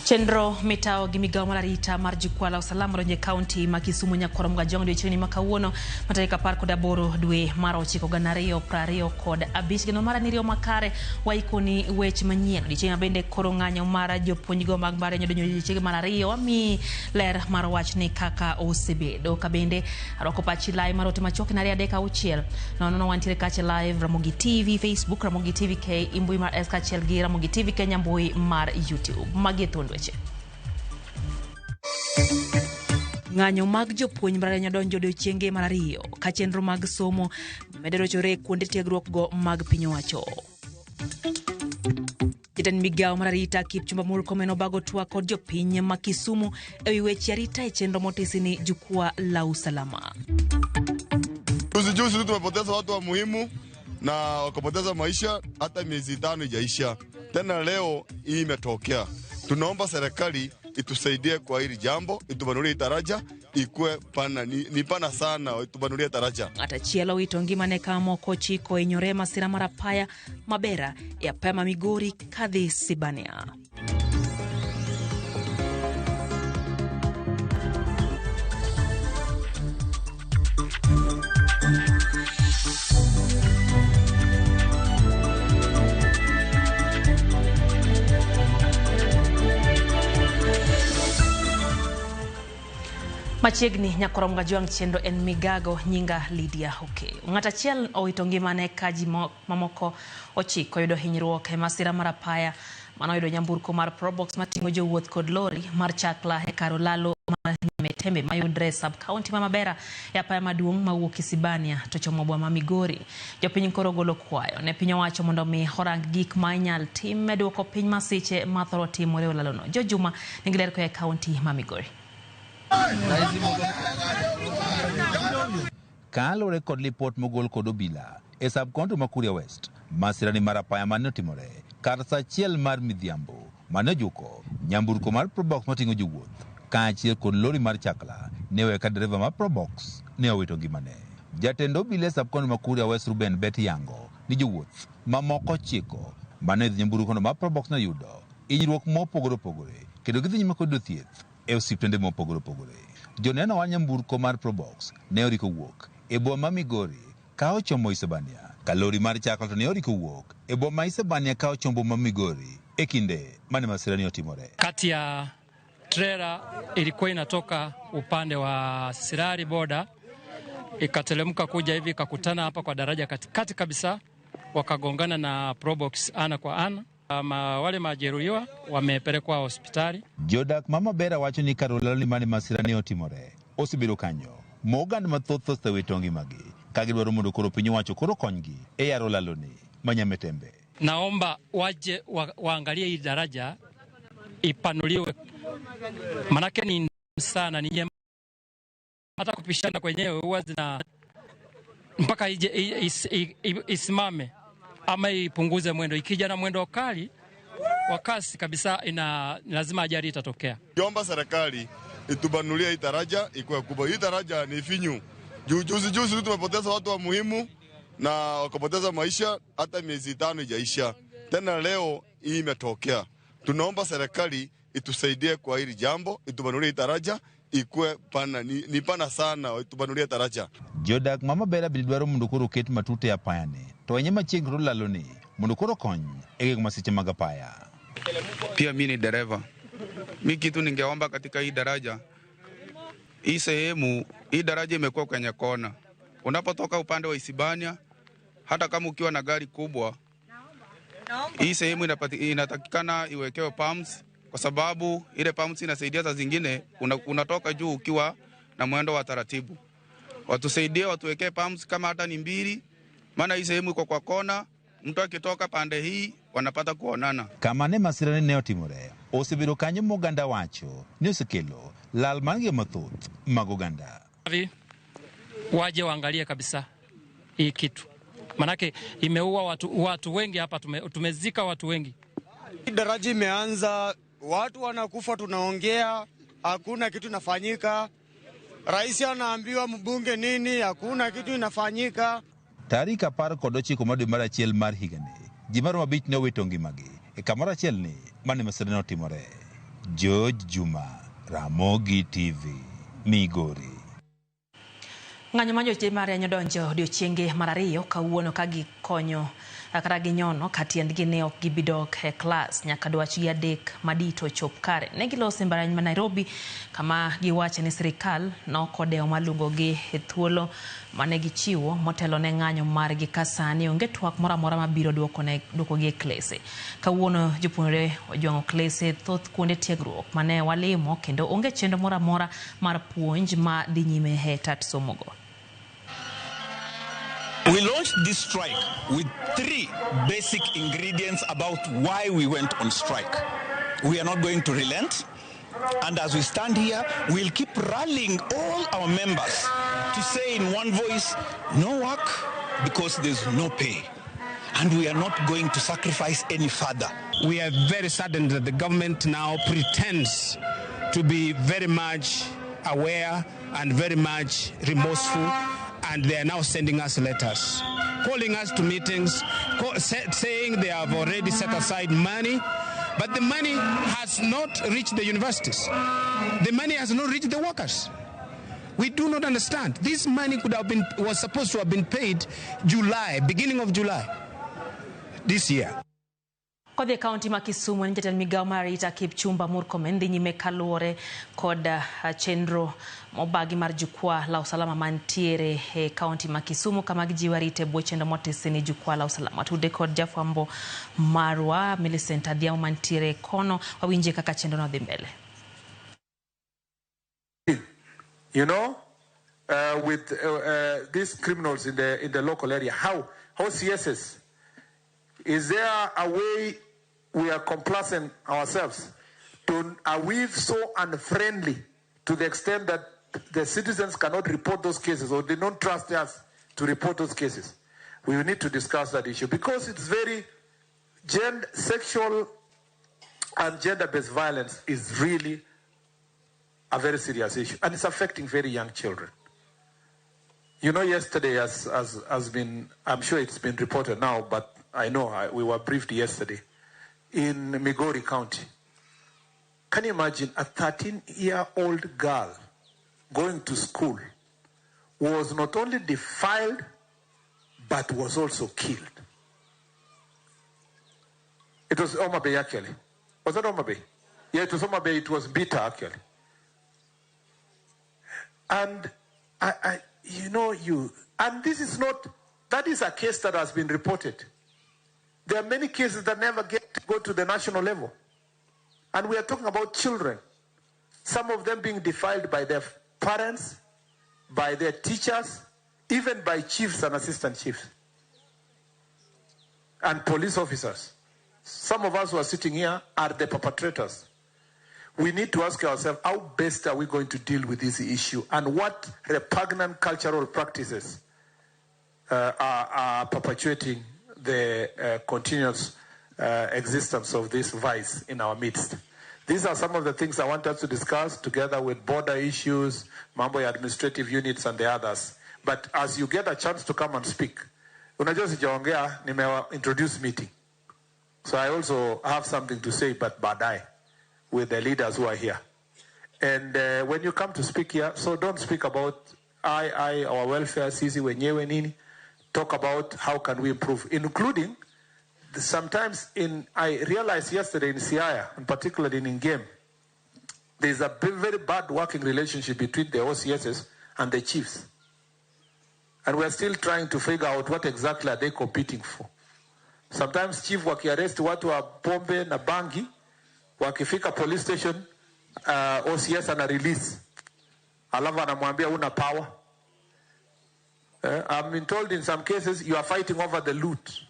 Chenro mitao gi migawo mar arita mar jukwaa la usalama donjo e kaunti ma Kisumu nyakwaro Mgajong odiochieng'ni ma kawuono ma tarik 18 dwe mar 9 2025. Geno mara ni riyo makare waikoni weche manyien. Odiochieng' bende koro ng'anyo mar jopuonjgo mag mbalariany odonjo e odiochienge mar ariyo. Wamiyi ler mar wachni kaka osebedo. Ka bende arwako pachi live mar ote machuok en 2 3 6 0 0 wantiere kacha live Ramogi TV Facebook, Ramogi TV K mbui mar S kaachiel gi Ramogi TV Kenya mbui mar YouTube. Magi e thuond weche. Ng'anyo mag jopuonj mbalariany odonjo odiochienge mar ariyo ka chenro mag somo medo rochore e kuonde tiegruok go mag piny owacho. Jatend migawo mar arita Kipchumba Murkomen obago twak kod jopiny ma Kisumu ewi weche arita e chenro motisi ni Jukwaa la Usalama. Juzi juzi tu tumepoteza watu wa muhimu na wakapoteza maisha, hata miezi 5 ijaisha. Tena leo hii imetokea. Tunaomba serikali itusaidie kwa hili jambo, itubanulie daraja ikuwe pana, ni pana sana, itubanulie daraja. Ng'at achiel owito ngimane ka moko 9 ohinyore e masira mar apaya Mabera e apaya ma Migori kadhi Sibania. Machiegni nyakwaro Mgajwang' chenro en Migago nyinga Lydia Okeyo. Ng'at achiel owito ngimane ka ji mamoko 9 oyudo hinyruok e masira mar apaya manoyudo nyamburko mar Probox mating'o jowuoth kod lori mar chakla e kar olalo mar Nyametembe mayudre e sub county ma Mabera e apaya maduong' mawuok Isibania to chomo boma ma Migori. Jopiny koro golo kwayo ne piny owacho mondo mi orang gik ma inyal tim e duoko piny masiche mathoro timore e olalono. Jojuma nigi ler koa e kaunti ma Migori. Kaluwore kod lipot mogol kod obila e sub county ma Kuria West, masira ni mar apaya mane otimore kar saa 1 mar midhiambo mane ojuko nyamburko mar Probox mating'o jowuoth kaachiel kod lori mar chakla ne owe ka dereva mar Probox ne owito ngimane. Jatend obila e sub county ma Kuria West Ruben Bet yango ni jowuoth mamoko 9 mane oidho nyamburkono mar Probox noyudo hinyruok mopogore opogore kendo gidhi nyime kod yudo thieth e osiptende mopogore opogore. Joneno wa nyamburko mar Probox ne oriko wuok e boma ma Migori ka ochomo Isebania, ka lori mar chakla to ne oriko wuok e boma ma Isebania ka ochomo boma ma Migori e kinde mane masira ni otimore. Kati ya trela ilikuwa inatoka upande wa Sirari boda ikatelemka kuja hivi ikakutana hapa kwa daraja katikati kabisa, wakagongana na Probox ana kwa ana. Wale majeruhiwa wamepelekwa hospitali. Jodak ma Mabera wacho ni kar olalo ni mane masira ne otimore osebedo kanyo ma oganda mathoth osewito ngimagi ka gidwaro mondo koro piny owacho koro konygi e yaro olaloni ma Nyametembe. Naomba waje waangalie hii daraja ipanuliwe, manake ni sana ni hata kupishana kwenyewe huwa zina mpaka ije isimame ama ipunguze mwendo. Ikija na mwendo kali wa kasi kabisa, ina lazima ajali itatokea. Kiomba serikali itubanulie hii daraja ikuwe kubwa. Hii daraja ni finyu. Juzi juzi tu tumepoteza watu wa muhimu na wakapoteza maisha, hata miezi 5 ijaisha. Tena leo hii imetokea. Tunaomba serikali itusaidie kwa hili jambo, itubanulie daraja ikuwe pana, ni pana sana, itubanulie daraja. Jodak ma Mabera bende dwaro mondo koro oket matute e apayani to wenye machiegni kod olaloni mondo koro kony e geng'o masiche mag apaya. Pia mi ni dereva. Mi kitu ningeomba katika hii daraja, hii sehemu, hii daraja imekuwa kwenye kona. Unapotoka upande wa Isibania, hata kama ukiwa na gari kubwa, hii sehemu inatakikana iwekewe pumps, kwa sababu ile pumps inasaidia saa zingine unatoka juu ukiwa na mwendo wa taratibu. Watusaidie watuwekee pumps kama hata ni 2, maana hii sehemu iko kwa kona, mtu akitoka pande hii wanapata kuonana. Kama ne masira ne otimore, osebedo kanyo ma oganda wacho ni osekelo lal mar ngima mathoth mag oganda. Waje waangalie kabisa hii kitu, manake imeua watu wengi hapa, tumezika watu wengi. Daraja imeanza, watu wanakufa, tunaongea, hakuna kitu inafanyika. Rais anaambiwa mbunge nini, hakuna kitu inafanyika. Tarik 19 mar dwe mar 1 mar higani, ji maromo 5 ne owito ngimagi e kamoro achiel ni mane masira ne otimore. George Juma, Ramogi TV, Migori. Ng'anyo ma jochir marieny odonjo odiochienge mar ariyo kawuono ka gikonyo kata ginyono ka tiendgi ne ok gibi dok e klas nyaka dwachgi adek madito chop kare. Ne giloso e mbalariany ma Nairobi kama giwache ni sirikal nokodewo maluongogi e thuolo mane gichiwo motelo ne ng'anyo margi ka sani onge twak moro amora mabiro duokogi e klese. Kawuono jopuonjre ojwang'o klese thoth kuonde tiegruok mane walimo kendo onge chenro moro amora mar puonj ma dhi nyime e tat somogo. We launched this strike with three basic ingredients about why we went on strike. We are not going to relent, and as we stand here, we'll keep rallying all our members to say in one voice, no work because there's no pay. And we are not going to sacrifice any further. We are very saddened that the government now pretends to be very much aware and very much remorseful, and they are now sending us letters, calling us to meetings, saying they have already set aside money, but the money has not reached the universities. The money has not reached the workers. We do not understand. This money was supposed to have been paid July, beginning of July this year. Kodhi e kaunti ma Kisumu en jatend migawo mar arita Kipchumba Murkomen dhi nyime kaluwore kod chenro mobagi mar jukwaa la usalama mantiere e kaunti ma Kisumu kama gijiwo arita e bwo chenro motisi ni jukwaa la usalama. Tude kod jafwambo marwa Millicent Adhiambo mantiere kono wawinje kaka chenro no dhi mbele. You know, with these criminals in the local area, how CSS, is there a way we are complacent ourselves? Are we so unfriendly to the extent that the citizens cannot report those cases or they don't trust us to report those cases? We need to discuss that issue because it's very sexual and gender-based violence is really a very serious issue, and it's affecting very young children. You know, yesterday has been, I'm sure it's been reported now, but I know we were briefed yesterday in Migori County. Can you imagine a 13-year-old girl going to school was not only defiled, but was also killed? It was Homa Bay, actually. Was that Homa Bay? Yeah, it was Homa Bay. It was bitter, actually. And and this is not, that is a case that has been reported. There are many cases that never get to go to the national level. And we are talking about children, some of them being defiled by their parents, by their teachers, even by chiefs and assistant chiefs, and police officers. Some of us who are sitting here are the perpetrators. We need to ask ourselves, how best are we going to deal with this issue, and what repugnant cultural practices are perpetuating the continuous existence of this vice in our midst. These are some of the things I want us to discuss together with border issues, mambo ya administrative units and the others. But as you get a chance to come and speak, unajua sijaongea, nimewa introduce meeting. So I also have something to say, but baadaye, with the leaders who are here. And when you come to speak here, so don't speak about our welfare, sisi wenyewe nini. Talk about how can we improve, including sometimes I realized yesterday in Siaya, and particularly in Ngem, there's a very bad working relationship between the OCSs and the chiefs. And we're still trying to figure out what exactly are they competing for. Sometimes chief wakiarrest watu wa pombe na bangi, wakifika police station, OCS ana release. Alafu anamwambia una power. I've been told in some cases you are fighting over the loot.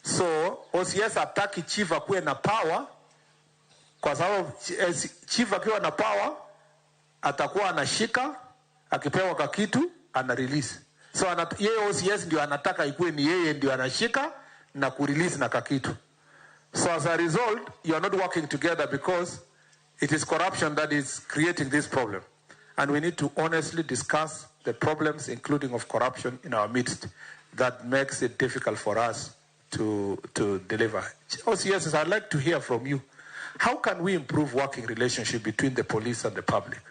So OCS hataki chief akuwe na power, kwa sababu chief akiwa na power atakuwa anashika, akipewa kakitu ana release. So yeye OCS ndio anataka ikuwe ni yeye ndio anashika na kurelease na kakitu. So as a result, you are not working together because it is corruption that is creating this problem. And we need to honestly discuss the problems, including of corruption in our midst, that makes it difficult for us to deliver. OCS, I'd like to hear from you. How can we improve working relationship between the police and the public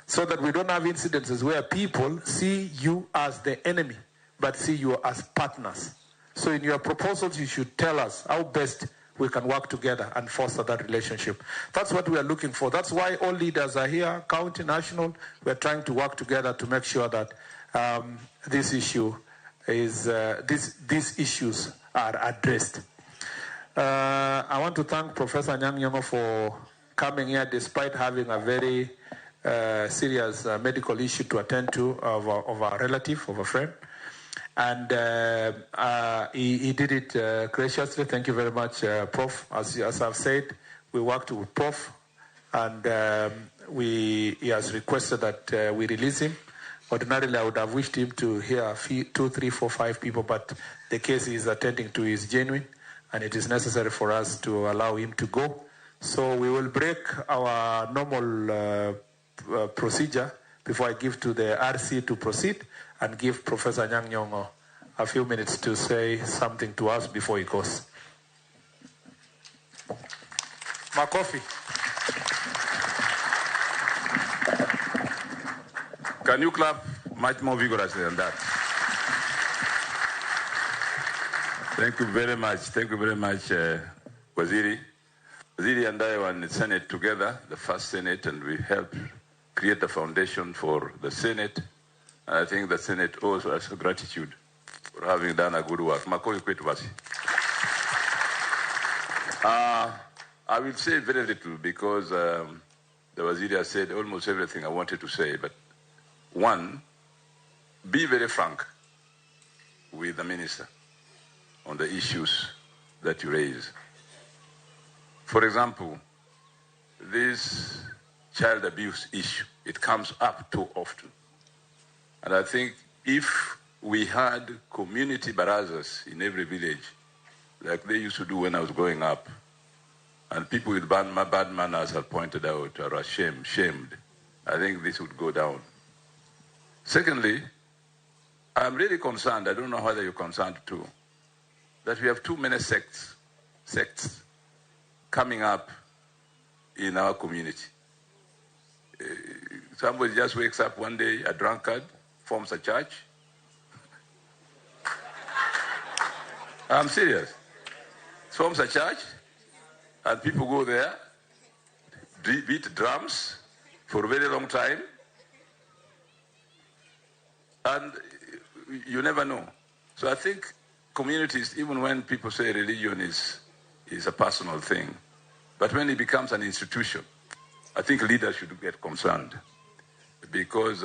so that we don't have incidences where people see you as the enemy, but see you as partners? So in your proposals, you should tell us how best we can work together and foster that relationship. That's what we are looking for. That's why all leaders are here, county, national. We're trying to work together to make sure that this issue is, these issues are addressed. I want to thank Professor Anyang' Nyong'o for coming here despite having a very serious medical issue to attend to of a relative, of a friend. And he did it graciously. Thank you very much, Prof. As I've said, we worked with Prof, and he has requested that we release him. Ordinarily, I would have wished him to hear a few, 2, 3, 4, 5 people, but the case he is attending to is genuine, and it is necessary for us to allow him to go. So we will break our normal procedure before I give to the RC to proceed and give Professor Anyang' Nyong'o a few minutes to say something to us before he goes. Makofi. Can you clap much more vigorously than that? Thank you very much. Thank you very much, Waziri. Waziri and I were in the Senate together, the first Senate, and we helped create the foundation for the Senate. And I think the Senate owes us gratitude for having done a good work. Makofi kwetu basi. I will say very little because the Waziri has said almost everything I wanted to say. But one, be very frank with the minister on the issues that you raise. For example, this child abuse issue, it comes up too often. And I think if we had community barazas in every village, like they used to do when I was growing up, and people with bad manners are pointed out or are shamed, I think this would go down. Secondly, I'm really concerned, I don't know whether you're concerned too, that we have too many sects coming up in our community. Somebody just wakes up one day, a drunkard, forms a church. I'm serious. Forms a church, and people go there, beat drums for a very long time, and you never know. So I think communities, even when people say religion is a personal thing, but when it becomes an institution, I think leaders should get concerned, because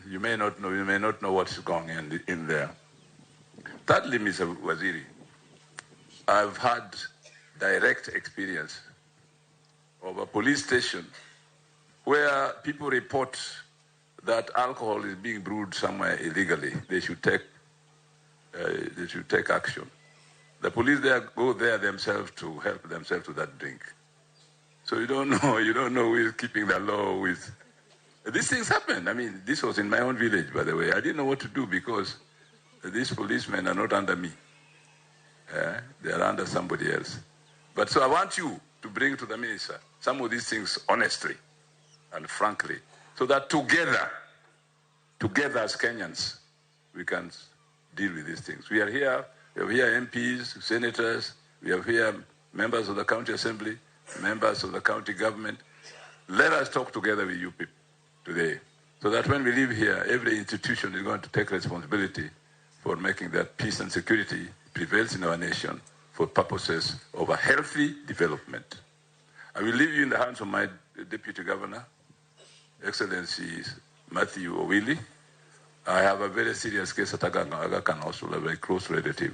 you may not know what's going on in there. Thirdly, Mr. Waziri, I've had direct experience of a police station where people report that alcohol is being brewed somewhere illegally. They should take action. The police there go there themselves to help themselves to that drink. So you don't know who is keeping the law. Who is... These things happen. I mean, this was in my own village, by the way. I didn't know what to do because these policemen are not under me. They are under somebody else. But so I want you to bring to the minister some of these things honestly and frankly, so that together as Kenyans, we can deal with these things. We are here, we have here MPs, senators, we have here members of the county assembly, members of the county government. Let us talk together with you people today, so that when we leave here, every institution is going to take responsibility for making that peace and security prevails in our nation for purposes of a healthy development. I will leave you in the hands of my Deputy Governor, Excellency Matthew Owili. I have a very serious case at Aga Khan Hospital, a very close relative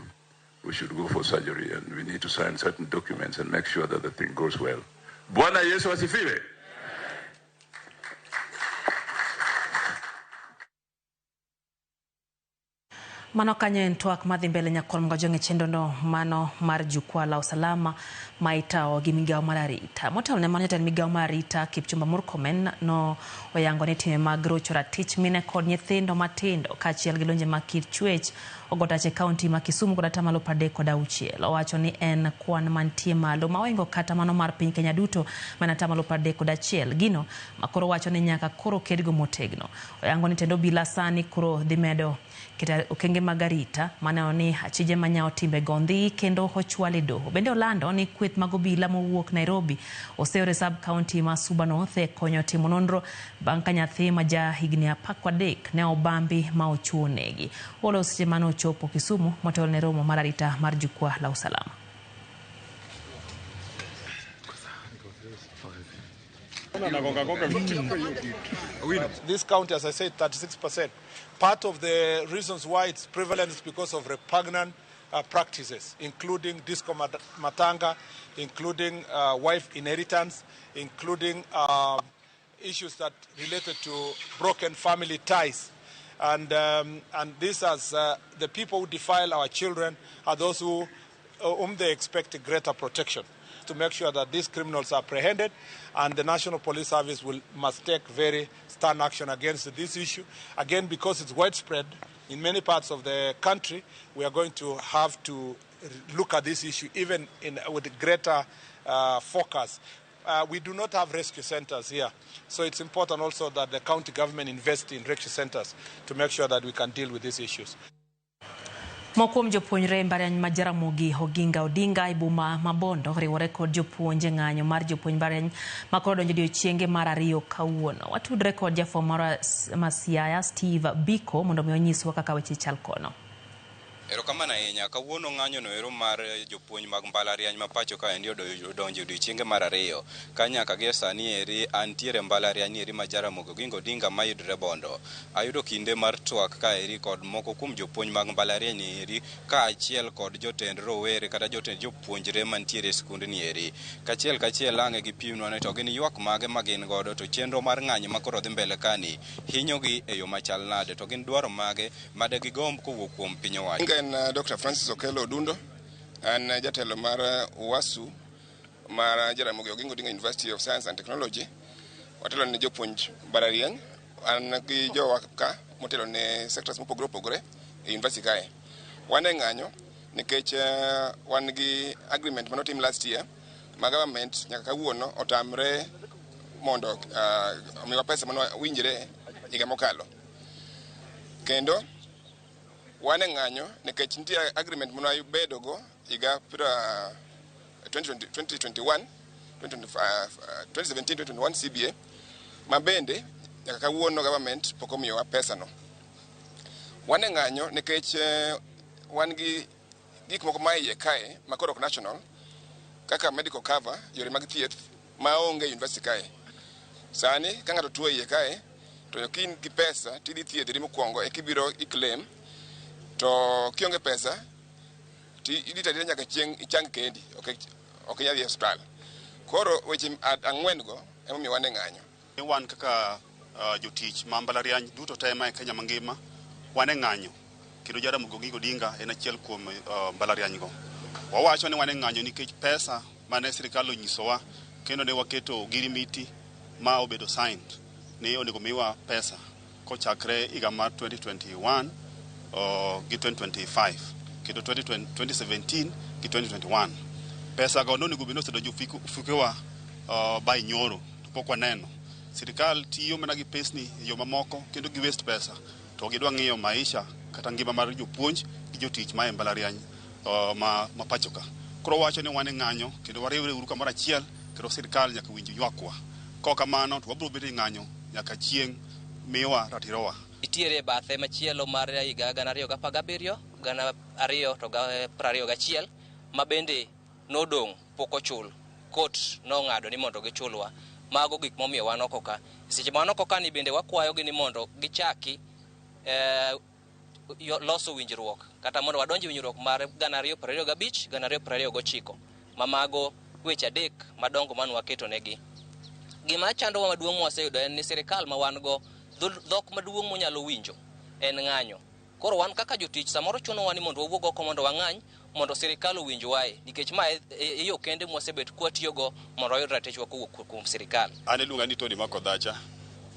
who should go for surgery, and we need to sign certain documents and make sure that the thing goes well. Bwana Yesu asifiwe. Mano kanyo en twak madhi mbele nyakwar Mgajong' e chenrono mano mar jukwaa la usalama ma itawo gi migawo mar arita. Motelo ne mano, jatend migawo mar arita Kipchumba Murkomen no oyango ni timbe mag rocho ratich mine kod nyithindo matindo kaachiel gi lwenje mag kit chwech Ogo tach e kaunti ma Kisumu kod atamalo 36. Owacho ni en kwan mantie malo ma ohingo kata mano mar piny Kenya duto mana atamalo 31. Gino ma koro wacho ni nyaka koro kedgo motegno. Oyango ni tend obila sani koro dhi medo keto okenge mag arita maneno ni achije manyawo timbe go ndhi kendo ochwal e doho. Bende olando ni kweth mag obila mowuok Nairobi oseor e sub county ma Suba North e konyo timo nonro bang' ka nyathi ma ja higni 13 ne obambi ma ochuo negi. Olo seche mane ochopo Kisumu motelo ne romo mar arita mar jukwaa la usalama. This county, as I said, 36%. Part of the reasons why it's prevalent is because of repugnant practices, including disco matanga, including wife inheritance, including issues that related to broken family ties. And this as the people who defile our children are those who, whom they expect greater protection, to make sure that these criminals are apprehended, and the National Police Service must take very stern action against this issue. Again, because it's widespread in many parts of the country, we are going to have to look at this issue even with greater focus. We do not have rescue centers here, so it's important also that the county government invest in rescue centers to make sure that we can deal with these issues. Moko kuom jopuonjre mbalariany ma Jaramogi Oginga Odinga e boma ma Bondo oriwore kod jopuonj e ng'anyo mar jopuonj mbalariany ma koro donjo odiechienge mar ariyo kawuono. Watudre kod jafwambo ma Siaya Steve Biko mondo mi onyiswa kaka weche chal kono. Erokamano ahinya. Kawuono ng'anyo no ero mar jopuonj mag mbalariany ma pacho kaendi odonjo odiechienge mar ariyo. Ka nyaka gie sani eri antiere mbalariany eri ma Jaramogi Oginga Odinga mayudore Bondo. Ayudo kinde mar twak kaeri kod moko kuom jopuonj mag mbalariany eri kaachiel kod jotend rowere kata jotend jopuonjre mantiere e skundni eri. Kachiel kachiel ang'e gi pimnwa ni to gin ywak mage ma gin godo to chenro mar ng'anyo ma koro dhi mbele kani hinyogi e yo machal nade to gin dwaro mage made gigomb kowuok kuom piny owacho. En Dr. Francis Okello Odundo, an jatelo mar UASU mar Jaramogi Oginga Odinga University of Science and Technology. Watelo ne jopuonj mbalariany, an gi jowa ka motelo ne sectors mopogore opogore e university kae. Wan e ng'anyo nikech wan gi agreement manotim last year ma government nyaka kawuono otamre mondo omiwa pesa mane winjre higa mokalo. Kendo wan e ng'anyo nikech nitie agreement mane wabedogo higa 2021 2017-2021 CBA ma bende nyaka kawuono government pok omiyowa pesa no. Wan e ng'anyo nikech wan gi gik moko ma iye kae ma koro ok national kaka medical cover, yore mag thieth ma onge university kae. Sani ka ng'ato tuo iye kae to ka in gi pesa tidhi thiedhri mokwongo eka ibiro i claim. To kionge pesa ti idhi adhiya nyaka chieng' ichang kendi, ok inyal dhi e osiptal. Koro weche ang'wen go emomiyo wan e ng'anyo. Wan kaka jotich ma mbalariany duto te ma e Kenya mangima wan e ng'anyo kendo Jaramogi Oginga Odinga en achiel kuom mbalariany go. Wawacho ni wan e ng'anyo nikech pesa mane sirikal onyisowa kendo ne waketo ogirimiti ma obedo signed ni onego miwa pesa kochakre higa mar 2021 gi 2025 kendo 2017 gi 2021. Pesa go nonego bed ni osedonjo ofukewa by nyoro to pok waneno. Sirikal tiyo mana gi pesni e yo mamoko kendo gi waste pesa to gidwa ng'iyo maisha kata ngima mar jopuonj gi jotich ma e mbalariany ma pacho ka. Koro wacho ni wan e ng'anyo kendo wariwre uru kamoro achiel kendo sirikal nyaka winj ywakwa. Kok kamano to wabiro bedo e ng'anyo nyaka chieng' miwa ratirowa. Nitiere bathe machielo mar higa 2017, 2021 ma bende nodong' pok ochul. Kot nong'ado ni mondo gichulwa. Mago gik momiyo wan oko ka. Seche ma wan oko ka ni bende wakwayogi ni mondo gichaki loso winjruok kata mondo wadonj e winjruok mar 2025, 2029 ma mago weche adek madongo mane waketo negi. Gima chandowa maduong' mwaseyudo en ni sirikal ma wan go dhok maduong' monyalo winjo en ng'anyo. Koro wan kaka jotich samoro chunowa ni mondo wawuog oko mondo wang'any mondo sirikal owinjwae nikech ma e yo kende mwasebet kwatiyogo mondo wayud ratichwa kowuok kuom sirikal. An iluonga ni Tony Makodhacha,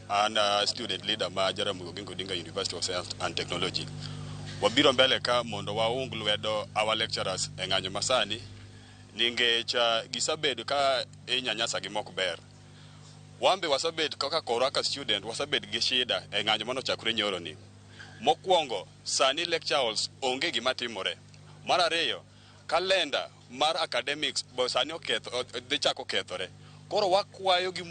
an student leader ma Jaramogi Oginga Odinga University of Science and Technology. Wabiro mbele ka mondo waung lwedo our lecturers e ng'anyo masani nikech gisebedo ka inyanyasa gi mok ber. Wambe wasebet kaka korwa kaka student wasebet gi shida e ng'anyo manochakore nyoro ni. Mokwongo, sani lecture halls onge gima timore. Mar ariyo, kalenda mar academics bo sani oketho, dhi chako kethore. Koro wakwayo gi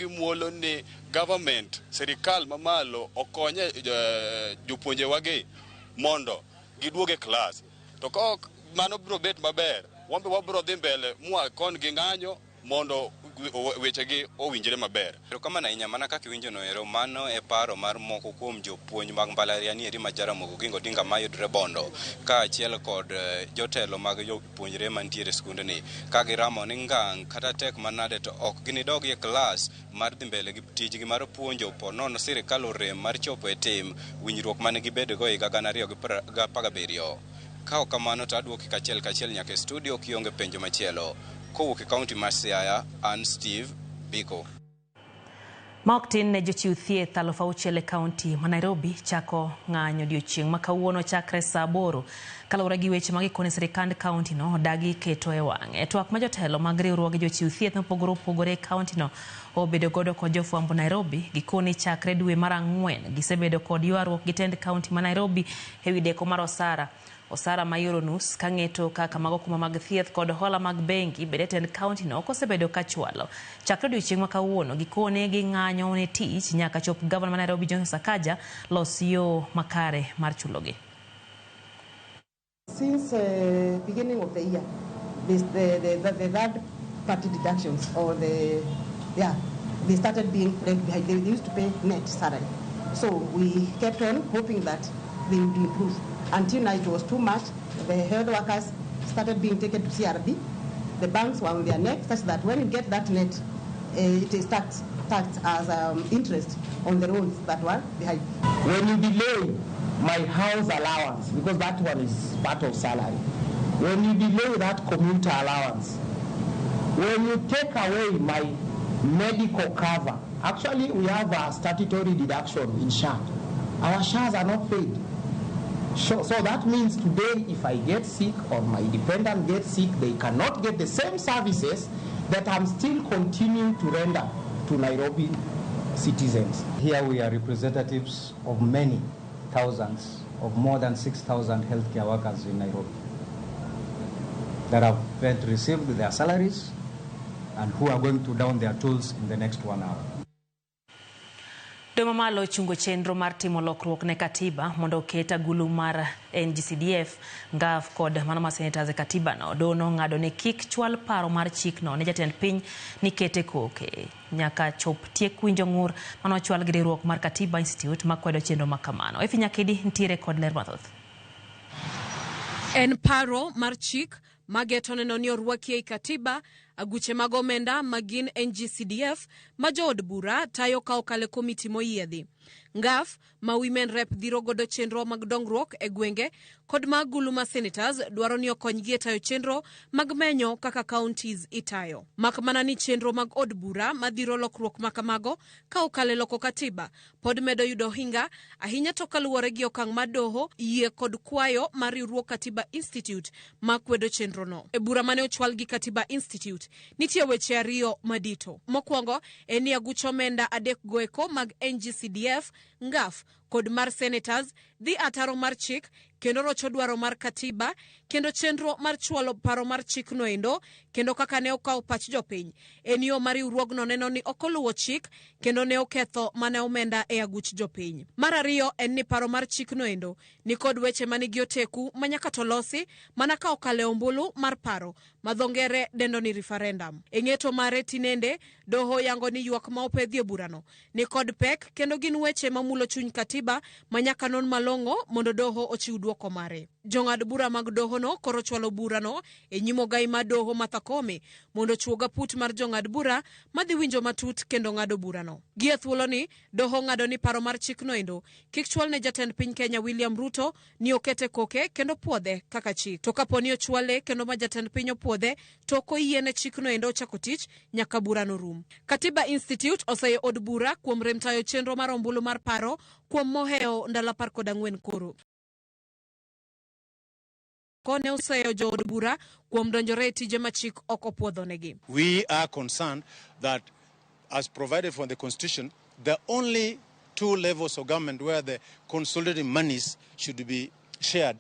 muolo ni government, sirikal mamalo okonye jopuonjewagi mondo giduog e klas. To ka ok mano biro bet maber, wambe wabiro dhi mbele mwakon gi ng'anyo mondo wechegi owinjre maber. Erokamano ahinya. Mana kaka iwinjo no ero, mano e paro mar moko kuom jopuonj mag mbalariany eri ma Jaramogi Oginga Odinga mayudre Bondo, kaachiel kod jotelo mag jopuonjre mantiere e skundni, ka giramo ni ngang' kata tek manade to ok ginidog e klas mar dhi mbele gi tijgi mar puonjo po nono sirikal orem mar chopo e tim winjruok mane gibedogo e higa 2017. Ka ok kamano to aduoki kachiel kachiel nyaka e studio kionge penjo machielo. Kowuok e kaunti mar Siaya, an Steve Biko. Ma ok tin ne jochiw thieth 6,000 e kaunti ma Nairobi chako ng'anyo odiochieng' ma kawuono chakre saa 8 kaluwore gi weche ma gikone sirikand kaunti no odagi keto e wang'e. E twak ma jotelo mag riwruoge jochiw thieth mopogore opogore e kaunti no obedo godo kod jofwambo Nairobi, gikoni chakre dwe mar ang'wen gisebedo kod ywaruok gi tend kaunti ma Nairobi ewi deko mar osara osara ma yoro nus ka ng'eto kaka mago kuma mag thieth kod hola mag bengi bende tend kaunti no ok osebedo ka chwalo. Chakre odiochieng' ma kawuono gikone ging'anyo ne tich nyaka chop gavana ma Nairobi Johnson Sakaja los yo makare mar chulogi. Since beginning of the year, this, the third party deductions or the, yeah, they started being left behind. They used to pay net salary. So we kept on hoping that they would improve. Until now it was too much. The health workers started being taken to CRB. The banks were on their neck such that when you get that net, it is taxed as interest on the loans that were behind. When you delay my house allowance, because that one is part of salary, when you delay that commuter allowance, when you take away my medical cover, actually we have a statutory deduction in SHA. Our SHAs are not paid. So that means today if I get sick or my dependent gets sick, they cannot get the same services that I'm still continuing to render to Nairobi citizens. Here we are representatives of many thousands, of more than 6,000 healthcare workers in Nairobi that have yet received their salaries and who are going to down their tools in the next one hour. Doho mamalo ochungo chenro mar timo lokruok ne katiba mondo oket agulu mar NGCDF, NGAAF kod mano mar senators e katiba no. Doho nong'ado ni kik chwal paro mar chikno ne jatend piny ni kete koke nyaka chop tiek winjo ng'ur manochwal gi riwruok mar Katiba Institute makwedo chenro makamano. Efi Nyakidi ntiere kod ler mathoth. En paro mar chik mageto neno ni orwaki ei katiba aguche mag omenda ma gin NGCDF ma jood bura tayo ka okalo e komiti moyiedhi. NGAAF ma Women Rep dhiro godo chenro mag dongruok e gwenge kod mag agulu ma senators dwaro ni okonygi e tayo chenro mag menyo kaka counties itayo. Mak mana ni chenro mag od bura madhiro lokruok ma kamago ka okalo e loko katiba pod medo yudo hinga ahinya to kaluwore gi okang' mar doho yie kod kwayo mar riwruog Katiba Institute ma kwedo chenrono. E bura mane ochwal gi Katiba Institute nitie weche ariyo madito. Mokwongo en ni aguch omenda adek goeko mag NGCDF, NGAAF kod mar senators dhi ataro mar chik kendo rocho dwaro mar katiba kendo chenro mar chwalo paro mar chikno endo kendo kaka ne okawo pach jopiny en yo ma riwruogno neno ni ok oluwo chik kendo ne oketho mana omenda e aguch jopiny. Mar ariyo en ni paro mar chikno endo nikod weche manigi oteku ma nyaka to losi mana ka okalo e ombulu mar paro ma dho ngere dendo ni referendum. E ng'eto mare tinende doho yango ni ywak ma opedhi e burano nikod pek kendo gin weche mamulo chuny katiba ma nyaka non malong'o mondo doho ochiw dwoko mare. Jong'ad bura mag dohono koro chwalo burano e nyim ogai mar doho Martha Koome mondo ochuog aput mar jong'ad bura madhi winjo matut kendo ng'ado burano. Gi e thuoloni, doho ng'ado ni paro mar chikno endo kik chwal ne jatend piny Kenya William Ruto ni okete koke kendo puodhe kaka chik. To kapo ni ochwale kendo ma jatend piny opuodhe to ok oyiene chikno endo chako tich nyaka burano rum. Katiba Institute oseyo od bura kuom rem tayo chenro mar ombulu mar paro kuom mohewo ndalo 14 koro. Ne oseyo jood bura kuom donjore e tije ma chik ok opuodhonegi. We are concerned that, as provided for in the Constitution, the only two levels of government where the consolidated monies should be shared,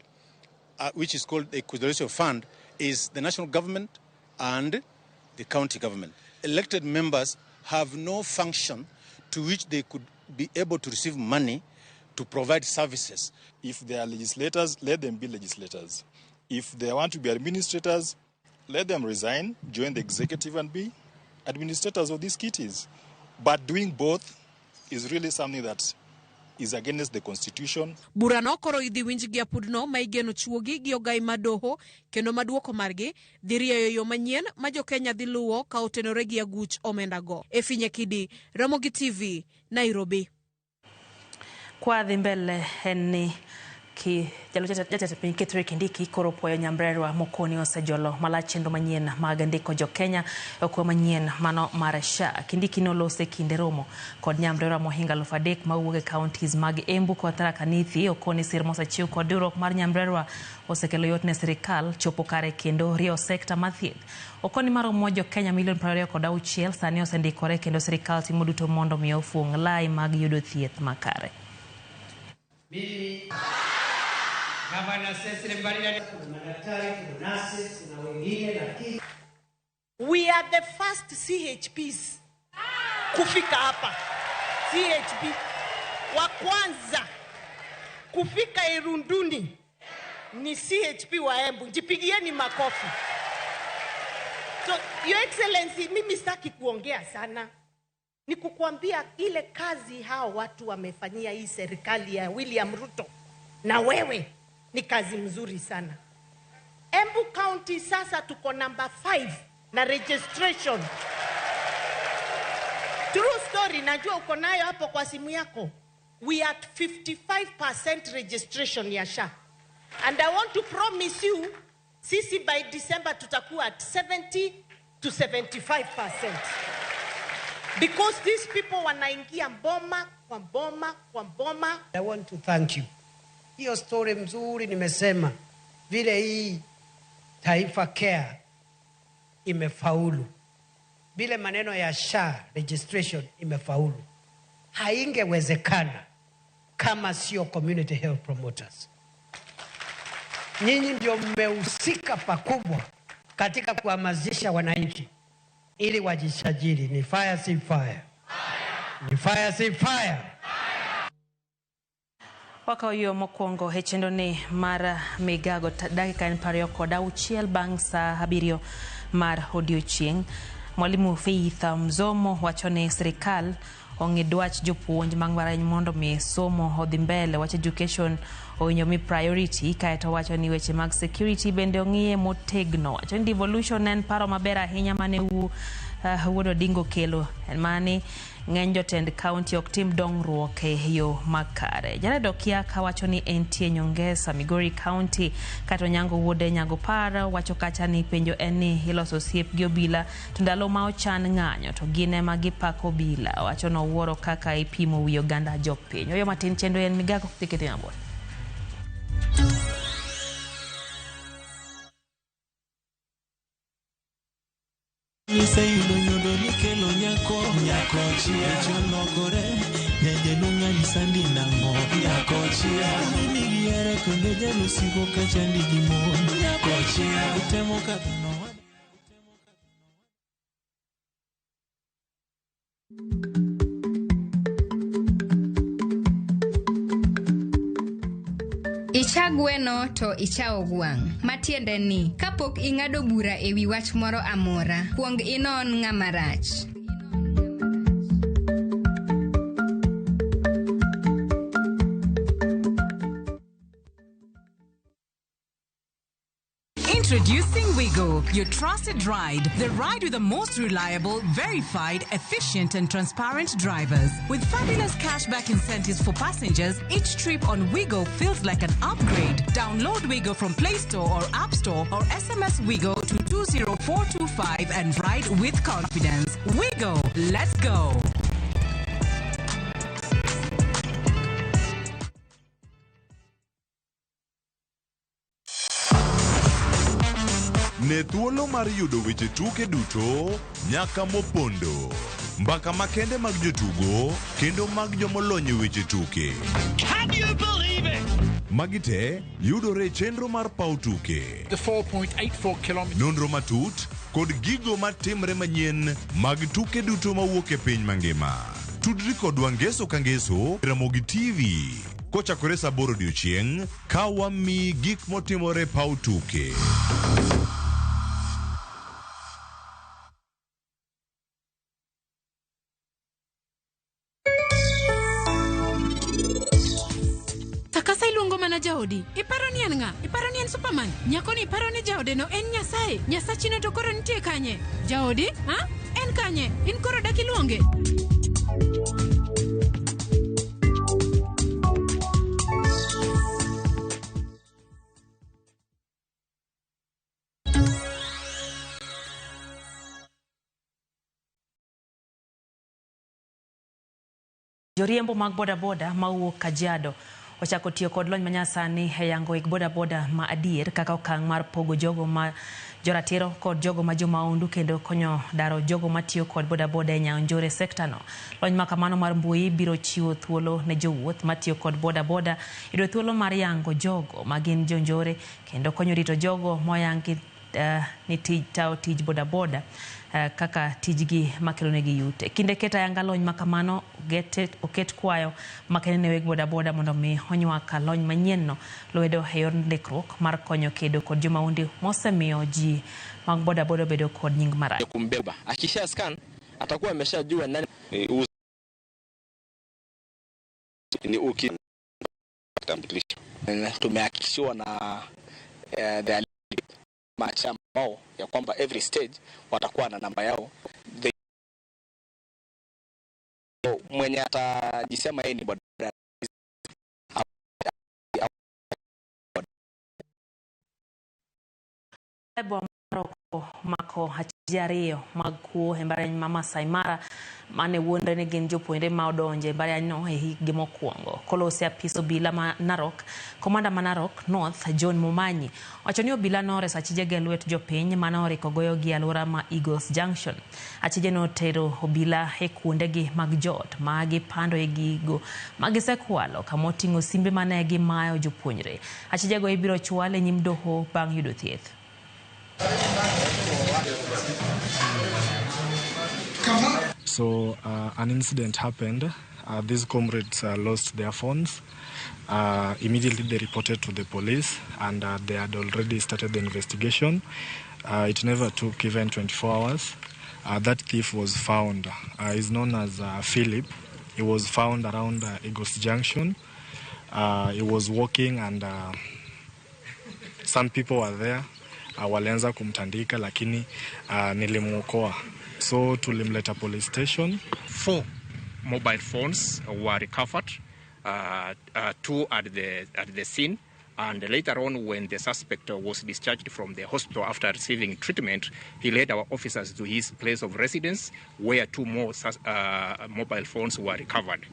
which is called the Equalization Fund, is the national government and the county government. Elected members have no function to which they could be able to receive money to provide services. If they are legislators, let them be legislators. If they want to be administrators, let them resign, join the executive and be administrators of these kitties. But doing both is really something that is against the Constitution. Burano koro idhi winj gi apudno ma igeno chuogi gi ogai ma doho kendo maduoko margi dhi rieyo yo manyien ma jo-Kenya dhi luwo ka otenore gi aguch omenda go. Efi Nyakidi, Ramogi TV, Nairobi. Kwa dhi mbele en ni ki jatend piny Kithure Kindiki koro puoyo nyamrerwa mokoni osejolo malach chenro manyien mag ndiko jo-Kenya e okwe manyien mano mar SHA. Kindiki nolose kinde romo kod nyamrerwa mohingo 3,000 mawuok e counties mag Embu kod Tharaka Nithi. Okoni sir mosechiw kod riwruok mar nyamrerwa osekelo yot ne sirikal chopo kare kendo rieyo sekta mar thieth. Okoni maromo jo-Kenya milion 26 sani osendikore kendo sirikal timo duto mondo mi ofuong' lai mag yudo thieth makare. Mimi Gavana Cecily Mbarire, kuna madaktari, kuna nurses, kuna wengine, lakini we are the first CHPs kufika hapa. CHP wa kwanza kufika Irunduni ni CHP wa Embu. Jipigieni makofi. So Your Excellency, mimi sitaki kuongea sana. Ni kukuambia ile kazi hao watu wamefanyia hii serikali ya William Ruto na wewe ni kazi mzuri sana. Embu County sasa tuko number 5 na registration. True story, najua uko nayo hapo kwa simu yako. We are at 55% registration ya SHA. And I want to promise you, sisi by December tutakuwa at 70 to 75%. Because these people wanaingia mboma kwa mboma kwa mboma. I want to thank you. Hiyo story mzuri nimesema vile hii Taifa Care imefaulu, vile maneno ya SHA registration imefaulu, haingewezekana kama sio community health promoters. Nyinyi ndio mmehusika pakubwa katika kuhamasisha wananchi ili wajisajili. Ni fire si fire? Ni fire si fire? Wakawo yo mokwongo e chenro ni mar migago dakika en 26 bang' saa 7 mar odiochieng'. Mwalimu Faith Mzomo wacho ni sirikal ong'i dwach jopuonj mag mbalariany mondo mi somo odhi mbele. Wach education owinjo mi priority, kaeto wacho ni weche mag security bende ong'iye motegno. Wacho ni devolution en paro maber ahinya mane Wuod Odinga okelo, en mani ng'eny jotend county ok tim dongruok e yo makare. Jared Okiaka wacho ni entie Nyongesa, Migori County. Kato Nyango wuode Nyango Para wacho kacha ni penjo en ni iloso osiep gi obila to ndalo ma ochan ng'anyo to gin ema gipako obila. Wacho nowuoro kaka ipimo wi oganda jopiny. Oyo matin chenro en migago dhi mabor. Iseyudo nyodo nikelo nyako, nyako chia cholokore, nyajaduong' anyisa ndi nang'o, nyako chia mimi gihere kendo jalusigo kachandi gi mon, nyako chia itemo kadho no. Icha gweno to ichawo gwang'. Matiende ni, kapok ing'ado bura e wi wach moro amora, kuong inon ng'ama rach. Introducing Wigo, your trusted ride. The ride with the most reliable, verified, efficient, and transparent drivers. With fabulous cashback incentives for passengers, each trip on Wigo feels like an upgrade. Download Wigo from Play Store or App Store or SMS Wigo to 20425 and ride with confidence. Wigo, let's go. Ne thuolo mar yudo weche tuke duto nyaka mopondo. Mbaka makende mag jotugo kendo mag jomolony e weche tuke. Can you believe it? Magi te yudore e chenro mar paw tuke. The 4.84 kilometers. Nonro matut kod gigo matimre manyien mag tuke duto mawuok e piny mangima. Tudri kodwa ngeso ka ngeso e Ramogi TV kochakore saa 8 odiochieng' ka wamiyi gik motimore paw tuke. Takasa iluongo mana jaodi. Iparo ni en ng'a? Iparo ni en Superman? Nyako ni iparo ni jaode no en Nyasaye? Nyasachino to koro nitie kanye? Jaodi? Ha? En kanye? In koro dak iluonge? Joriembo mag bodaboda mawuok Kajiado ochako tiyo kod lony manyasani e yango weg bodaboda ma adier kaka okang' mar pogo jogo ma joratiro kod jogo ma jomaundu kendo konyo daro jogo matiyo kod bodaboda e nyayo njore sekta no. Lony ma kamano mar mbui biro chiwo thuolo ne jowuoth matiyo kod bodaboda yudo thuolo mar yango jogo ma gin jonjore kendo konyo rito jogo moyangi ni tij tawo tij bodaboda kaka tijgi makelonegi yute. Kinde keto ayanga lony ma kamano oket kwayo makende ne weg bodaboda mondo mi onywak lony manyien no lwedo e yor ndikruok mar konyo kedo kod jomaundi mosemiyo ji mag bodaboda obedo kod nying marach. Kumbeba akisha scan atakuwa ameshajua nani ni uki kitambulisho. Tumehakikishiwa na the machama wao ya kwamba every stage watakuwa na namba yao. Mwenye atajisema yeye ni boda mako achije ariyo mag kuo e mbalariany ma Masai Mara mane wuondre ni gin jopuonjre ma odonjo e mbalariany no e hikgi mokwongo. Kolose apis obila ma Narok, komanda ma Narok North John Momanyi wacho ni obila noreso achijego e lwet jopiny mane oriko goyogi e alwora ma Eagles Junction. Achije notero obila e kuondegi mag jot ma gipandoe gigo ma gisekwalo kamoting'o simbe mane gimayo jopuonjre. Achijego ibiro chwal e nyim doho bang' yudo thieth. So an incident happened. These comrades lost their phones. Immediately they reported to the police, and they had already started the investigation. It never took even 24 hours. That thief was found. He's known as Philip. He was found around Eagles Junction. He was walking, and some people were there. Walianza kumtandika, lakini nilimuokoa. So tulimleta police station. 4 mobile phones were recovered, 2 at the scene, and later on when the suspect was discharged from the hospital after receiving treatment, he led our officers to his place of residence where 2 more mobile phones were recovered.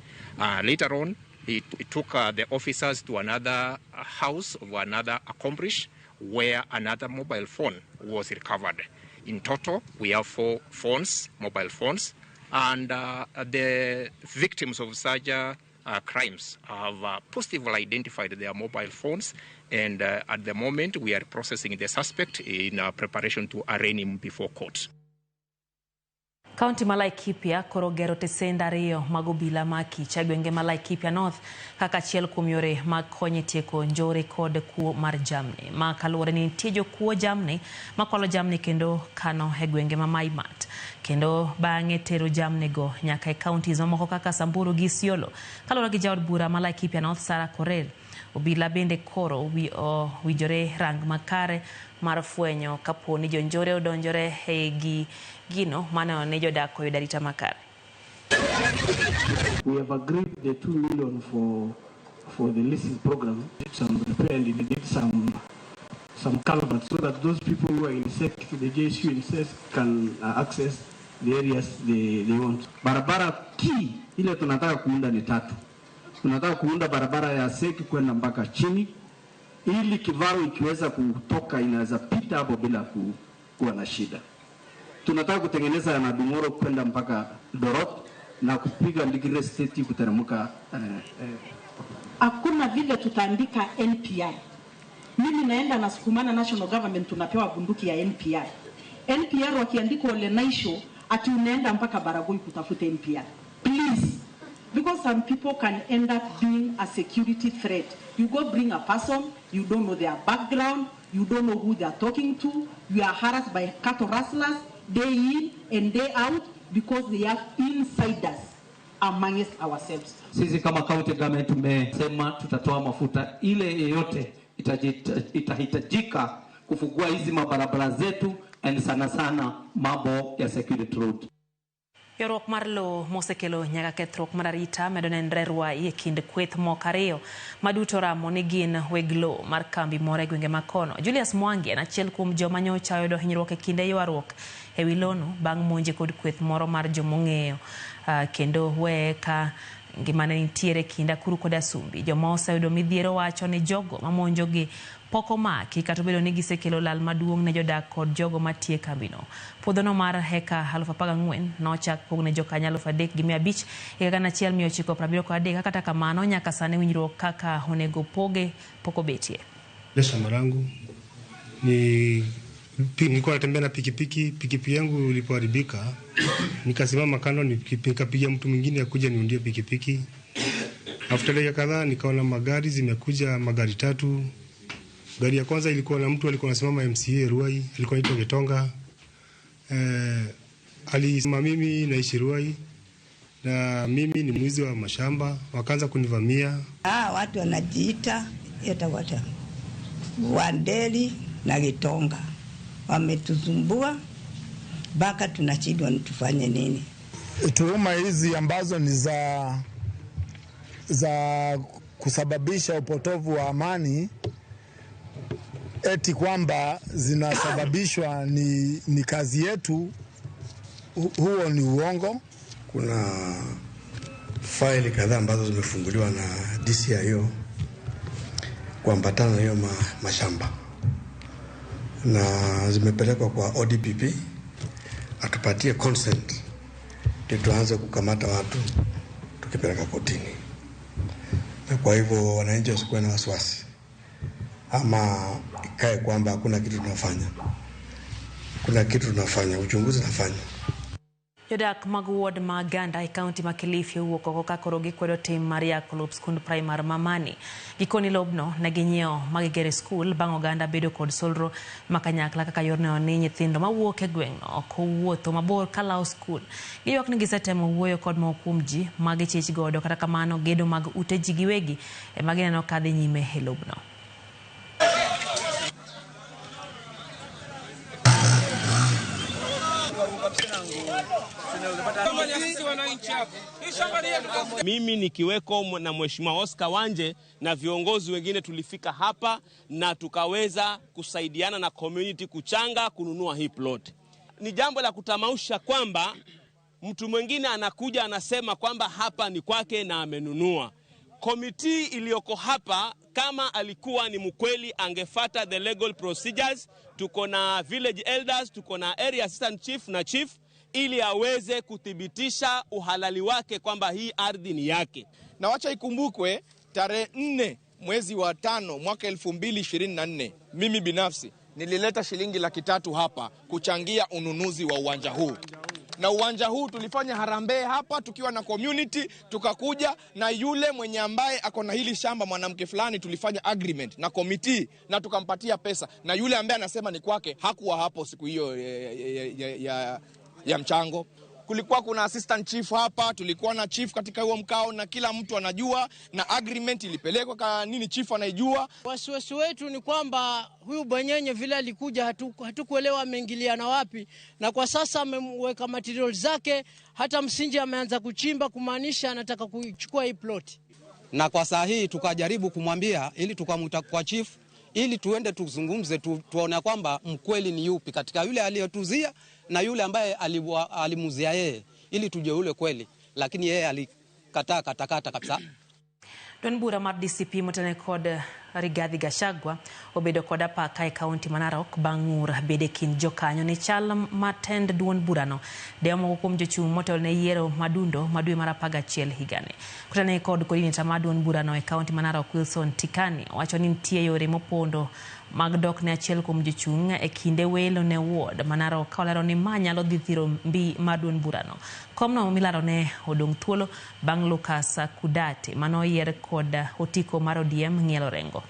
Later on, he took the officers to another house of another accomplice where another mobile phone was recovered. In total, we have 4 phones, mobile phones, and the victims of such crimes have positively identified their mobile phones, and at the moment we are processing the suspect in preparation to arraign him before court. Kaunti ma Laikipia koro gero tesende ariyo mag obila ma Akicha e gwenge ma Laikipia North kaka achiel kuom yore mag konyo e tieko njore kod kuo mar jamni. Ma kaluwore ni nitie jokuo jamni makwalo jamni kendo kano e gwenge ma Maimat kendo bang'e tero jamni go nyaka e counties mamoko kaka Samburu gi Isiolo. Kaluwore gi jaod bura ma Laikipia North Sarah Korir, obila bende koro owinjore rang makare mar fwenyo kapo ni jonjore odonjore e gi gino mane ni jodak oyudo arita makare. We have agreed the 2 million for the leases program. Did some repair and we did some culverts so that those people who are in SEC, the JSU in SEC can access the areas they want. Barabara key ile tunataka kuunda ni 3. Tunataka kuunda barabara ya SEC kwenda mpaka chini, ili kifaru ikiweza kutoka inaweza pita hapo bila kuwa na shida. Tunataka kutengeneza na Dungoro kwenda mpaka Dorot na kupiga Ndigire State kuteremka. Hakuna vile tutaandika NPR. Mimi naenda nasukumana national government, tunapewa bunduki ya NPR. NPR wakiandika Ole Naisho ati unaenda mpaka Baragoi kutafuta NPR. Please, because some people can end up being a security threat. You go bring a person, you don't know their background, you don't know who they are talking to, you are harassed by cattle rustlers day in and day out because they are insiders amongst ourselves. Sisi kama county government tumesema tutatoa mafuta ile yeyote itahitajika kufungua hizi mabarabara zetu, and sana sana mambo ya security road. Ywaruok mar lowo mosekelo nyaka kethruok mar arita medo nenre Ruai e kind kweth moko ariyo maduto ramo ni gin weg lowo mar kambi moro e gwenge ma kono. Julius Mwangi en achiel kuom joma nyocha oyudo hinyruok e kinde ywaruok e wi lono bang' monje kod kweth moro mar jomong'eyo kendo weye ka ngimane nitiere kind akuru kod asumbi. Joma oseyudo midhiero wacho ni jogo mamonjogi pok omaki kata obedo ni gisekelo lal maduong' ne jodak kod jogo matiyo e kambino. Puodhono mar heka 14,000 nochak pog ne jokanyo 3,500 higa 1973. Kata kamano nyaka sani winjruok kaka onego poge pok obetie. Ile shamba langu ni nilikuwa natembea na pikipiki, pikipiki yangu ilipoharibika nikasimama kando, nikapigia mtu mwingine akuja niundie pikipiki. After dakika kadhaa nikaona magari zimekuja, magari tatu. Gari ya kwanza ilikuwa na mtu alikuwa anasimama MCA Ruai, alikuwa anaitwa Getonga. Alisema mimi naishi Ruai na mimi ni mwizi wa mashamba, wakaanza kunivamia. Watu wanajiita eta watu Wandeli na Getonga wametuzumbua mpaka tunashindwa tufanye nini. Tuhuma hizi ambazo ni za kusababisha upotovu wa amani, eti kwamba zinasababishwa ni kazi yetu, huo ni uongo. Kuna faili kadhaa ambazo zimefunguliwa na DCIO kuambatana na hiyo mashamba na zimepelekwa kwa ODPP atupatie consent ndio tuanze kukamata watu tukipeleka kotini. Na kwa hivyo wananchi wasikuwe na wasiwasi ama ikae kwamba hakuna kitu tunafanya. Kuna kitu tunafanya, uchunguzi tunafanya. Jodak mag ward ma Ganda e kaunti ma Kilifi owuok oko ka koro gikwedo tim mar yako lop skund primar ma Mani. Gikoni lobno ne ginyiewo ma gigero skul bang' oganda bedo kod solro ma kanyakla kaka yor neno ni nyithindo mawuok e gweng'no ok owuotho mabor kalawo skul. Giywak ni gisetemo wuoyo kod moko kuom ji ma gichich godo, kata kamano gedo mag ute ji giwegi ema gineno ka dhi nyime e lobno. Mimi nikiweko na Mheshimiwa Oscar Wanje na viongozi wengine tulifika hapa na tukaweza kusaidiana na community kuchanga kununua hii plot. Ni jambo la kutamausha kwamba mtu mwingine anakuja anasema kwamba hapa ni kwake na amenunua. Komiti iliyoko hapa kama alikuwa ni mkweli angefata the legal procedures. Tuko na village elders, tuko na area assistant chief na chief ili aweze kuthibitisha uhalali wake kwamba hii ardhi ni yake. Na wacha ikumbukwe tarehe 4 mwezi wa 5 mwaka 2024 mimi binafsi nilileta shilingi 300,000 hapa kuchangia ununuzi wa uwanja huu. Na uwanja huu tulifanya harambee hapa tukiwa na community, tukakuja na yule mwenye ambaye ako na hili shamba mwanamke fulani, tulifanya agreement na committee na tukampatia pesa, na yule ambaye anasema ni kwake hakuwa hapo siku hiyo ya mchango. Kulikuwa kuna assistant chief hapa, tulikuwa na chief katika huo mkao na kila mtu anajua, na agreement ilipelekwa kwa nini chief anaijua. Wasiwasi wetu ni kwamba huyu bwanyenye vile alikuja hatukuelewa ameingiliana wapi, na kwa sasa ameweka materials zake, hata msingi ameanza kuchimba, kumaanisha anataka kuchukua hii plot. Na kwa saa hii tukajaribu kumwambia ili tukamuita kwa chief ili tuende tuzungumze, tuone kwamba mkweli ni yupi katika yule aliyotuzia na yule ambaye alimuzia yeye, ili tujue yule kweli, lakini yeye alikataa katakata kabisa. Duond bura mar DCP motene kod Rigathi Gachagua obedo kod apaka e kaunti ma Narok bang' ng'ur bede kind jokanyo ne chal matend duond burano dewo moko kuom jochung' motelo ne yiero madundo ma dwe mar 11 higani. Kutane kod coordinator mar duond burano e kaunti ma Narok Wilson Tikani owacho ni nitie yore mopondo mag dok ne achiel kuom jochung' e kinde welo ne ward ma Narok ka olero ni ma nyalo dhi thiro mbi mar duond burano. Komno milaro ne odong' thuolo bang' Lucas Kudate manoyier kod otiko mar ODM ng'ielo Orengo.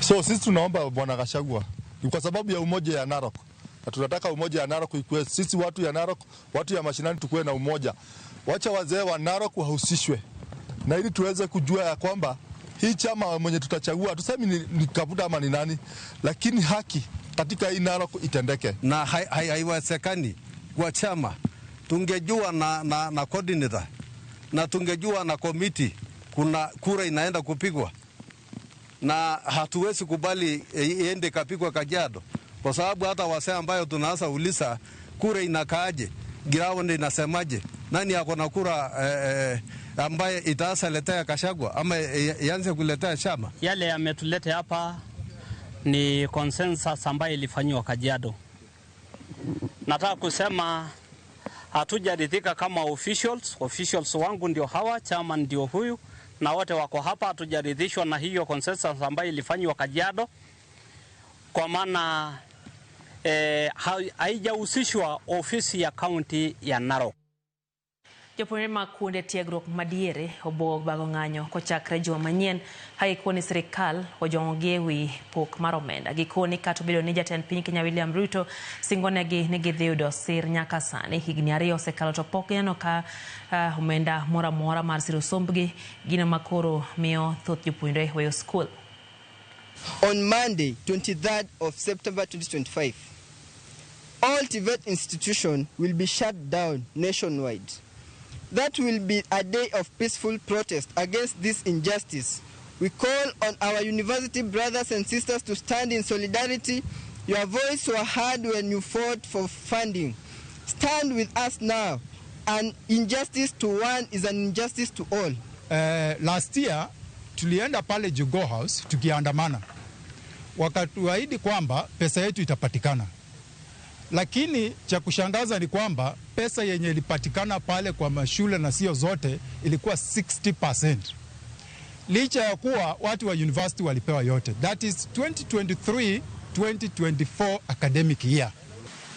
So sisi tunaomba Bwana Gachagua ni kwa sababu ya umoja ya Narok, na tunataka umoja ya Narok ikuwe. Sisi watu ya Narok, watu ya mashinani tukuwe na umoja. Wacha wazee wa Narok wahusishwe, na ili tuweze kujua ya kwamba hii chama mwenye tutachagua, tusemi ni Kabuta ama ni nani, lakini haki katika hii Narok itendeke. Na haiwezekani kwa chama tungejua na coordinator na tungejua na committee kuna kura inaenda kupigwa, na hatuwezi kubali iende kapigwa Kajiado, kwa sababu hata wasee ambayo tunaanza uliza kura inakaaje, ground inasemaje, nani ako na kura ambaye itaanza letea Gachagua ama ianze kuletea chama. Yale yametuleta hapa ni consensus ambayo ilifanywa Kajiado. Nataka kusema hatujaridhika kama officials. Officials wangu ndio hawa, chama ndio huyu, na wote wako hapa. Hatujaridhishwa na hiyo consensus ambayo ilifanywa Kajiado, kwa maana haijahusishwa ofisi ya county ya Narok. Jopuonjre mag kuonde tiegruok madiere obago ng'anyo kochakre juma manyien ka gikoni sirikal ojwang'ogi ewi pok mar omenda. Gikoni kata obedo ni jatend piny Kenya William Ruto singonegi ni gidhi yudo sir nyaka sani, higni 2 osekalo to pok gineno ka omenda moro amora mar siro sombgi, gino makoro miyo thoth jopuonjre weyo skul. On Monday, 23rd of September 2025, all TVET institutions will be shut down nationwide. That will be a day of peaceful protest against this injustice. We call on our university brothers and sisters to stand in solidarity. Your voice were heard when you fought for funding. Stand with us now. An injustice to one is an injustice to all. Last year, tulienda pale Jogoo House tukiandamana. Wakatuahidi kwamba pesa yetu itapatikana. Lakini cha kushangaza ni kwamba pesa yenye ilipatikana pale kwa mashule na sio zote ilikuwa 60%. Licha ya kuwa watu wa university walipewa yote. That is 2023-2024 academic year.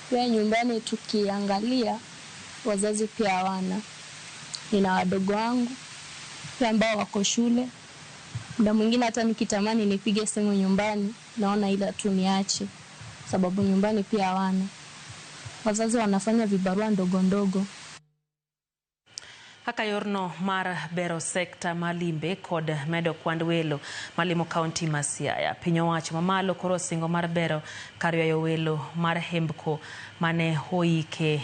Pia nyumbani tukiangalia wazazi pia hawana. Nina wadogo wangu pia ambao wako shule. Muda mwingine hata nikitamani nipige simu nyumbani naona ila tu niache, sababu nyumbani pia hawana. Wazazi wanafanya vibarua ndogo ndogo. Kaka yorno mar bero sekta malimbe kod medo kwand welo malimo kaunti ma Siaya. Piny owacho mamalo koro singo mar bero kar ywayo welo mar hembko mane oike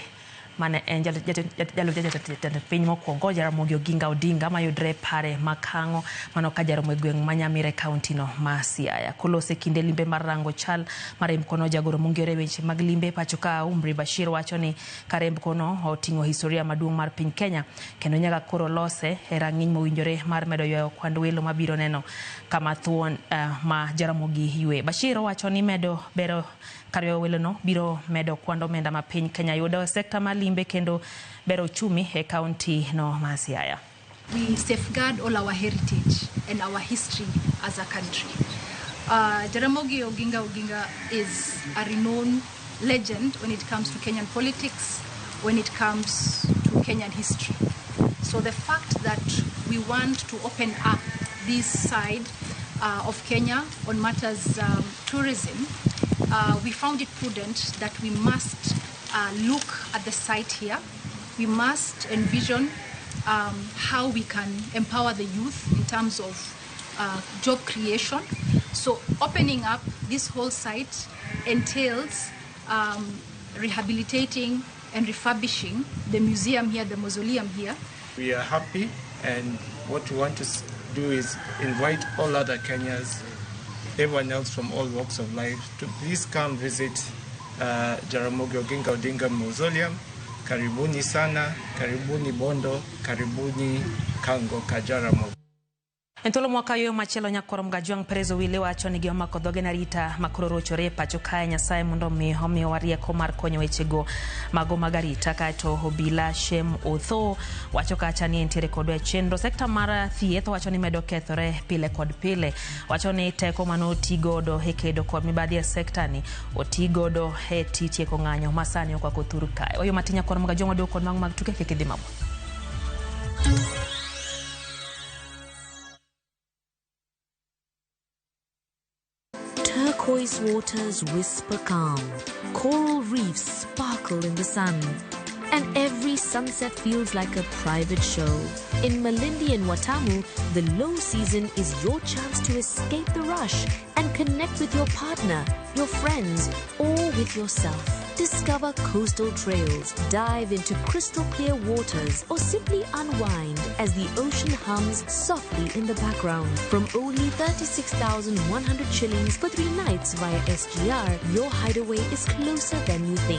mane en jalup jatend piny mokwongo Jaramogi Oginga Odinga mayudre pare makang'o mano ka jaromo e gweng' ma Nyamira e kaunti no ma Siaya. Kolose kinde limbe mar rango chal mar hembkono, jagoro mongere weche mag limbe pacho ka Umri Bashir wacho ni kar hembkono oting'o historia maduong' mar piny Kenya kendo nyaka koro lose e rang'iny mowinjore mar medo ywayo kwand welo mabiro neno kama thuon ma Jaramogi ywe. Bashir owacho ni medo bero kar ywayo welo no biro medo kwand omenda ma piny Kenya yudo e sekta mar limbe kendo bero uchumi e kaunti no ma Siaya. We safeguard all our heritage and our history as a country. Jaramogi Oginga Odinga is a renowned legend when it comes to Kenyan politics, when it comes to Kenyan history. So the fact that we want to open up this side of Kenya on matters tourism, we found it prudent that we must look at the site here. We must envision how we can empower the youth in terms of job creation. So opening up this whole site entails rehabilitating and refurbishing the museum here, the mausoleum here. We are happy, and what we want to do is invite all other Kenyans, everyone else from all walks of life, to please come visit Jaramogi Oginga Odinga Mausoleum. Karibuni sana, karibuni Bondo, karibuni Kango Kajaramogi. En thuolo mwakayo machielo nyakoro Mgajwang' Perez Owile wacho ni gima omako dhoge narita makoro rochore e pacho kae. Nyasaye mondo mi omiyowa rieko mar konyo wechego mago mag arita. Kaeto obila Shem Otho wacho kacha ni entiere kodwa e chenro. Sekta mar thieth wacho ni medo kethore pile kod pile. Wacho ni teko mane godo e kedo kod mibadhi e sekta ni oti godo e tieko ng'anyo ma sani okwako thur kae. Oyo matin nyakoro Mgajwang' waduogo kod mago mag tuke kik idhi mabor. Turquoise waters whisper calm, coral reefs sparkle in the sun, and every sunset feels like a private show. In Malindi and Watamu, the low season is your chance to escape the rush and connect with your partner, your friends, or with yourself. Discover coastal trails, dive into crystal clear waters, or simply unwind as the ocean hums softly in the background. From only 36,100 shillings for 3 nights via SGR, your hideaway is closer than you think.